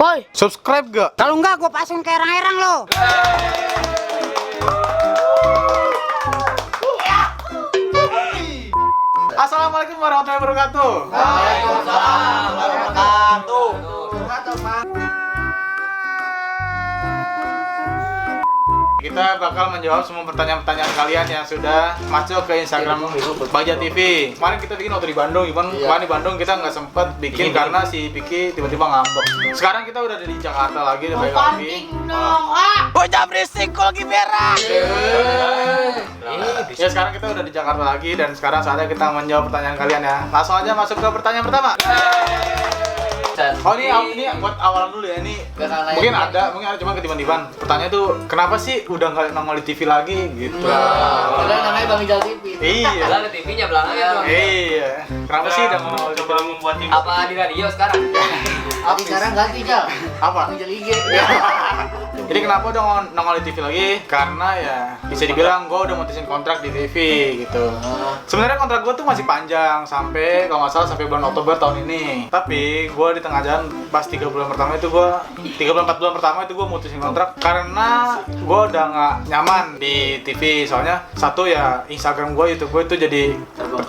Woi, Subscribe gak? kalau enggak gua pasang ke erang-erang lo. Assalamualaikum warahmatullahi wabarakatuh. Waalaikumsalam warahmatullahi Kita bakal menjawab semua pertanyaan-pertanyaan kalian yang sudah masuk ke Instagram Bagja TV. Kemarin kita bikin waktu di Bandung, kemarin di Bandung kita nggak sempet bikin karena si Piki tiba-tiba ngambek. Sekarang kita udah di Jakarta lagi, udah balik lagi. Bocah berisik gua lagi berak. Ya sekarang kita udah di Jakarta lagi dan sekarang saatnya kita menjawab pertanyaan kalian ya. Langsung aja masuk ke pertanyaan pertama. Oh ini buat awal dulu ya, ini mungkin ada cuma ketiban-tiban. Pertanyaan tuh kenapa sih udah nggak nongol di TV lagi gitu? Udah namanya Bang Ijal TV. Iya. Ada TV-nya belakangnya dong. Iya. Kenapa sih udah nongol di TV? Membuat TV. Apa di radio sekarang? Tapi sekarang ganti Jal. Apa? Bang Ijal IG. Jadi kenapa udah nongol di TV lagi? Karena ya bisa dibilang gue udah mutusin kontrak di TV gitu. Sebenarnya kontrak gue tuh masih panjang sampai kalau nggak salah sampai bulan Oktober tahun ini. Tapi gue di tengah jalan pas 3 bulan pertama itu 4 bulan pertama itu gue mutusin kontrak karena gue udah nggak nyaman di TV. Soalnya satu ya Instagram gue, YouTube gue itu jadi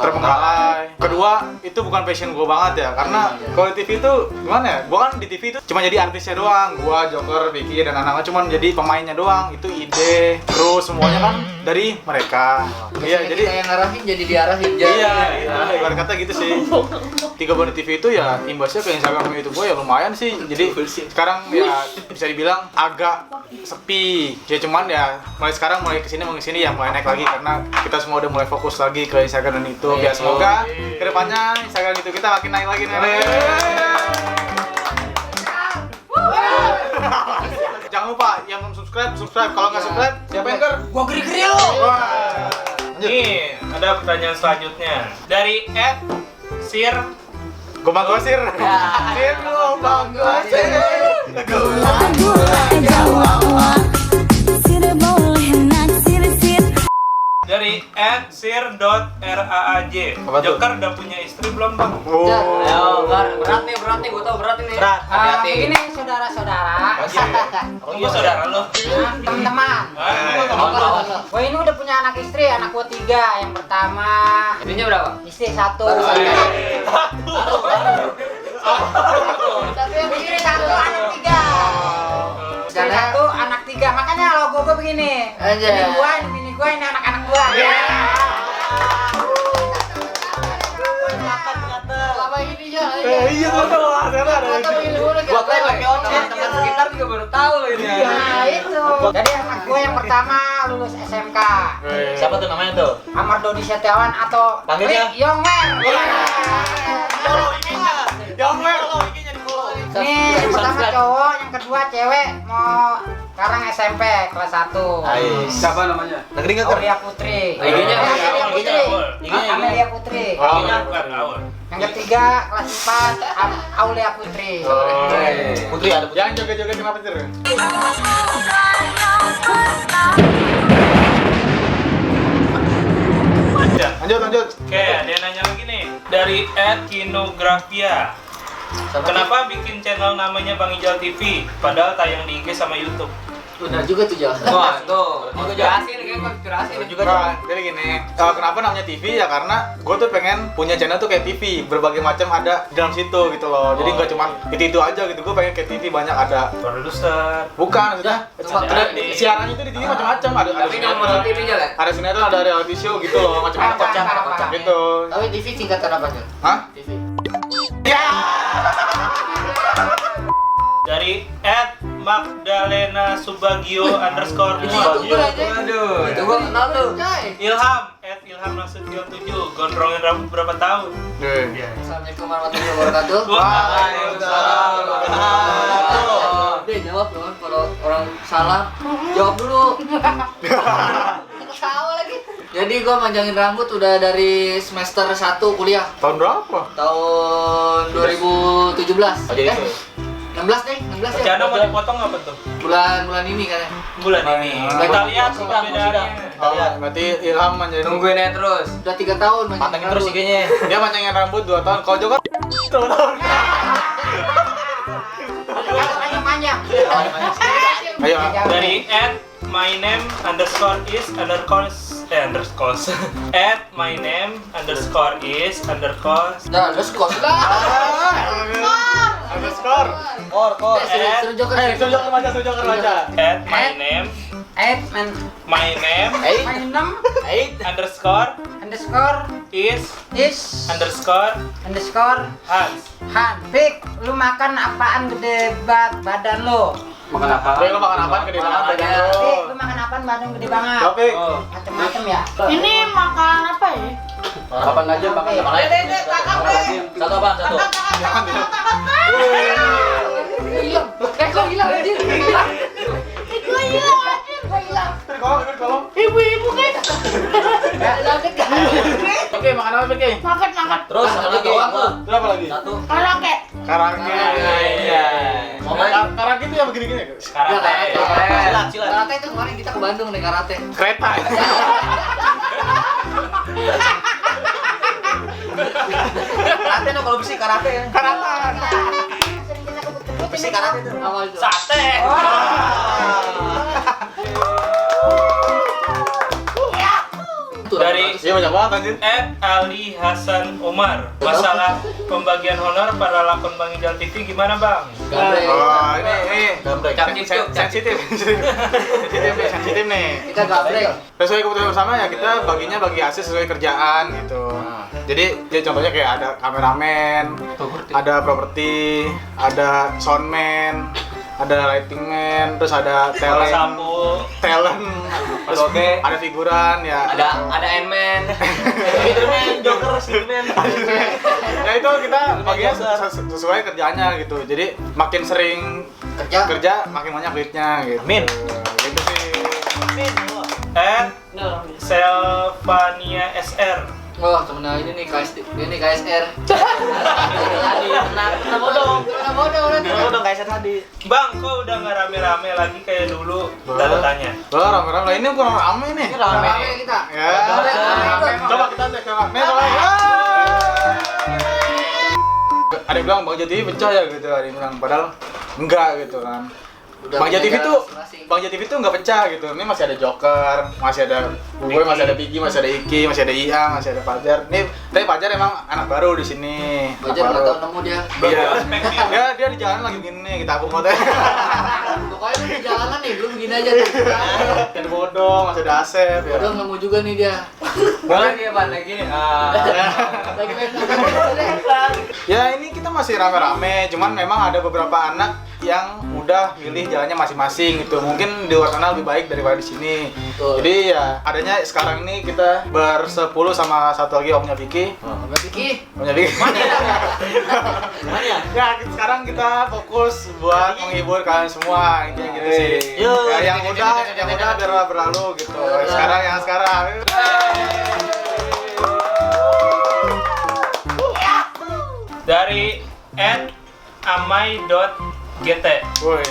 terbengkalai. Kedua itu bukan passion gue banget ya, karena kalau di TV itu gimana ya? Gue kan di TV itu cuma jadi artisnya doang. Gue Joker, Vicky dan anak-anak cuma jadi pemainnya doang. Itu ide, terus semuanya kan dari mereka. Iya, jadi kita yang ngarahin jadi diarahin Jal. iya, ibarat kata gitu sih. 3 bulan di TV itu ya imbasnya ke Instagram sama YouTube gue ya lumayan sih. Jadi sekarang ya bisa dibilang agak sepi. Ya cuman ya mulai kesini ya mulai naik lagi karena kita semua udah mulai fokus lagi ke Instagram dan YouTube. Ya semoga kedepannya Instagram itu kita makin naik lagi nih. Jangan lupa yang belum subscribe. Kalau nggak subscribe, siapa yang ker? Gua geri-geri lo. Nih, ada pertanyaan selanjutnya dari @sir. Gomang Gosir. Sir Gomang Gosir. Dari @sir.raaj. Apa tuh? Joker udah punya istri belum, Bang? Ayo, berat nih, gua tau berat ini. Hati-hati. Ini saudara-saudara. Iya, saudara lo. Teman-teman. Gua ini udah punya anak istri, anak gua 3. Yang pertama Istrinya berapa? istri 1. Baru satu. Tapi yang istri 1 anak 3. Istri 1 anak 3. Makanya logo gua begini. Aja. Ini gua, ini anak-anak gua. Selama ini Jal. Iya tuh, Gua kan lagi online, teman sekitar juga baru tahu ini. Nah itu. Jadi anak gue yang pertama lulus SMK. Siapa tuh namanya tuh? Amar Dodi Setiawan atau Panggilnya? Yongwer. Yongwer. Ini yang pertama cowok, yang kedua cewek mau sekarang SMP kelas 1. Siapa namanya? Negeri nggak Aulia Putri. IG-nya Amelia Putri. Amelia Putri. Bukan awal. Yang ketiga kelas 4 Aulia Putri. Putri ada. Jangan joget-joget kenapa sih? Lanjut. Oke, ada yang nanya lagi nih dari @kinografia. Kenapa bikin channel namanya Bang Ijal TV padahal tayang di IG sama YouTube? Udah juga tuh Jal. Wah, tuh. Mau jelasin kayak gua jelasin juga. Nah, jadi gini, kenapa namanya TV ya karena gue tuh pengen punya channel tuh kayak TV, berbagai macam ada di dalam situ gitu loh. Jadi nggak cuma itu aja gitu, gue pengen kayak TV banyak ada. Produser. Bukan, maksudnya siarannya itu di TV macam-macam ada. Tapi nomor TV Jal ya? Ada sinetron, ada reality show gitu loh, macam-macam gitu. Tapi TV singkatan apa Jal? Hah? TV. Ya. Dari @Magdalena Subagio _mua. Aduh, itu gua kenal tuh. Ilham @ilhamnasution7. Gondrongin rambut berapa tahun? Assalamualaikum warahmatullahi wabarakatuh. Waalaikumsalam. Deh jawab dong, kalau orang salah jawab dulu. Ketawa lagi. Jadi gua manjangin rambut udah dari semester 1 kuliah. Tahun berapa? Tahun 2017. Oh, jadi itu. 16 deh, 16 ya. Rencana mau dipotong apa tuh? Bulan ini kan. Bulan ini. Kita lihat perbedaannya. Oh, berarti Ilham manjangin Nungguin aja terus. Udah 3 tahun Pantengin terus IG-nya. Dia manjangin rambut 2 tahun. Kalau Joko 2 tahun. panjang. Ayo. Dari @my name_is_underscore Nah, terus kok lah. Underscore. Suruh joker. Suruh joker baca. my name underscore is underscore Hans. Han, Pik, lu makan apaan gede banget badan lu? Makan apa? Lo makan apaan gede banget badan lo? Pik, lu makan apaan badan gede banget? Tapi Macem-macem ya. Ini makan apa ya? Kapan aja makan sama lain? Satu apa? Satu. jangan ya. Hilang. Kok hilang anjir? Gue hilang anjir, gue hilang. Ikut kolom. Ibu-ibu kan Oke, makan apa Oke? makan. Terus satu lagi. Terus apa lagi? Satu. Karaoke. Karangke. Iya. Karangke itu yang begini-gini. Karate. Silat. Karate itu kemarin kita ke Bandung nih karate. Kereta. Karate no kalau besi karate ya. Karatan. Besi karate itu. Apa itu? Sate. Dari Iya banyak banget anjir. Ali Hasan Umar. Masalah pembagian honor pada lakon Bang Ijal TV gimana Bang? Gambreng. Oh, ini Gambreng. sensitif nih. Kita gambreng. Sesuai keputusan bersama ya kita baginya bagi hasil sesuai kerjaan gitu. Jadi ya contohnya kayak ada kameramen, ada properti, ada soundman, ada lighting man, terus ada Salah talent, sapu. terus ada figuran ya. Ada Ant-Man. Spiderman, Joker, Spiderman. Ya itu kita baginya sesuai kerjanya gitu. Jadi makin sering kerja makin banyak duitnya gitu. Amin. Gitu sih. Selvania SR. Oh, temennya ini nih ini KSR. Tadi kena bodong. Kena bodong guys tadi. Bang, kok udah nggak rame-rame lagi kayak dulu? Tanda tanya. Wah, rame-rame. Lah, ini kurang rame nih. Ini rame. Rame kita. Ya. Rame. Coba kita cek coba. Nih coba. Ada yang bilang Bang Jati pecah ya gitu, ada yang bilang padahal enggak gitu kan. Udah Bang Jati punya itu jalan masing-masing. Bang Jati itu enggak pecah gitu. Ini masih ada Joker, masih ada gue, masih ada Pigi, masih ada Iki, masih ada Ia, masih ada Fajar. Nih, tapi Fajar emang anak baru di sini. Anak Bajar baru. nggak tahu nemu dia. Iya. Dia di jalan lagi begini nih, kita aku motor. Pokoknya lu di jalanan nih, lu begini aja tuh. Ada Bodong, masih ada Asep ya. Udah nemu juga nih dia. Lagi apa lagi nih? Lagi main. Ya ini kita masih rame-rame, cuman memang ada beberapa anak yang udah milih jalannya masing-masing gitu. Mungkin di luar sana lebih baik daripada di sini. Betul. Jadi ya adanya sekarang ini kita bersepuluh sama satu lagi omnya Vicky. Mbak Vicky. Omnya Vicky. Ya sekarang kita fokus buat menghibur kalian semua intinya gitu sih. Ya, yang udah biar berlalu gitu. Sekarang. Dari @amai.gt. Woi.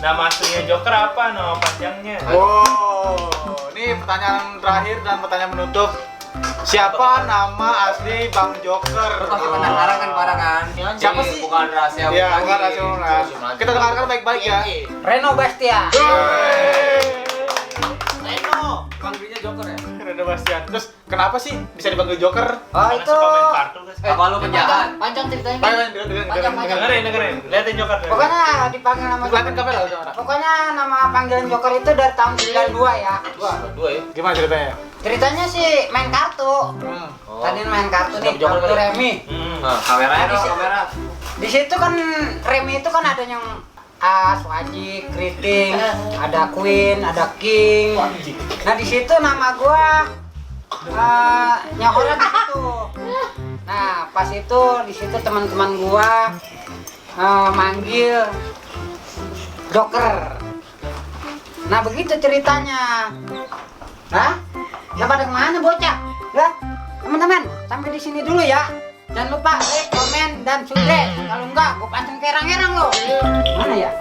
Nama aslinya Joker apa? Nama panjangnya? Wow, ini pertanyaan terakhir dan pertanyaan penutup. Siapa nama asli Bang Joker? Pasti penasaran kan pada kan? Siapa sih? Bukan rahasia. Ya, bukan rahasia umum. Kita dengarkan baik-baik ya. Reno Bastian. Reno. Panggilnya Joker ya? Reno Bastian. Terus kenapa sih bisa dipanggil Joker? Oh Karena itu suka main kartu guys. Apa lu penjahat? Panjang ceritanya. Dengerin. Dengerin. Lihatin Joker. pokoknya dipanggil nama Kelihatan kamera lah. Pokoknya nama panggilan Joker itu dari tahun 92 ya. Dua ya. Gimana ceritanya? Ceritanya sih main kartu. Tadi main kartu nih, Joker kartu kali. Remi. Kameranya Di dong, situ- kamera. Di situ kan Remi itu kan ada yang As, Wajik, Kriting, ada Queen, ada King. Nah di situ nama gua nyakornya di situ. Nah pas itu di situ teman-teman gua manggil Joker. Nah begitu ceritanya. Nah, pada kemana bocah? Ya, teman-teman, sampai di sini dulu ya. Jangan lupa like, komen, dan subscribe. Kalau enggak, gua pasang kerang-kerang lo. Mana ya?